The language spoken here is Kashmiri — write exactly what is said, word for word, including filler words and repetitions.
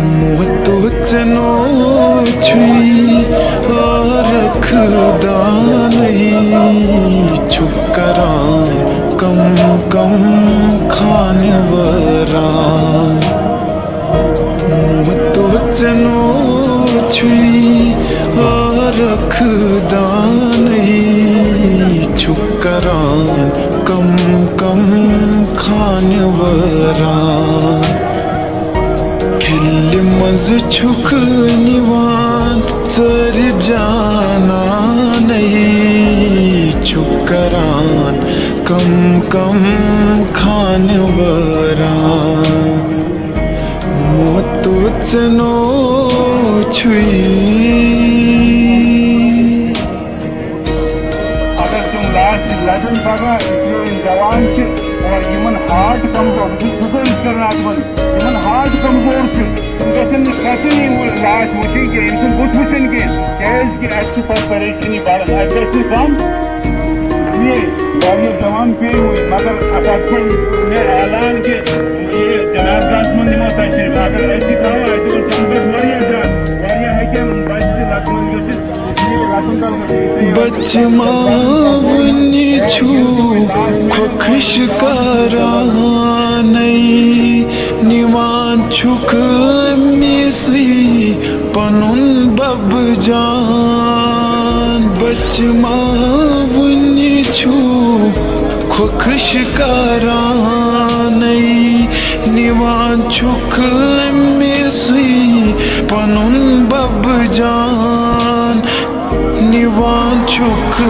موتو ژنو چھُے عارق دانٕے چھُ کران کم کم خانہٕ وٲران۔ موتو ژنو چھُے عارق دانٕے چھُ کران کم کم خانہٕ وٲران۔ کھلہِ منٛز چھُکھ نِوان ژٔرۍ جانانَے چھُ کران کم کم خانہٕ وٲران۔ موتو ژنو چھُے۔ اگر تِم لاسٹ لَگن پگاہ، یِم جوان چھِ اور یِمن ہارٹ کمزور، بہٕ چھُس گُزٲرِش کران تِمن، یِمن ہارٹ کمزور چھِ، تِم گژھن نہٕ کتھٕے یِم لاسٹ وٕچھِنۍ کینٛہہ، یِم چھِنہٕ بُتھ وٕچھان کینٛہہ، کیازِ کہِ اَسہِ چھِ پتہٕ پریشٲنی بڑان، اَسہِ گژھِ نہٕ کم۔ یہ واریاہ جوان پیٚیہِ وۄنۍ، مگر اَتھ چھُ مےٚ اعلان کہِ یہِ جنازٕ گاہَس منٛز نِمو تشریٖف، اگر أسۍ یہِ تھاوو، اَسہِ دِمو تَنہٕ پٮ۪ٹھ واریاہ زیادٕ، واریاہ ہیٚکن بچہِ تہِ لَکمَن گٔژھِتھ۔ بچہٕ ما وُنہِ چھُ کھۄکھش کرانٕے، نِوان چھُکھ أمِسٕے پنُن بب جان۔ بچہٕ ما وُنہِ چھُ کھۄکھش کرانٕے، نِوان چھُکھ أمِسٕے پنُن بب جان، نِوان چھُکھ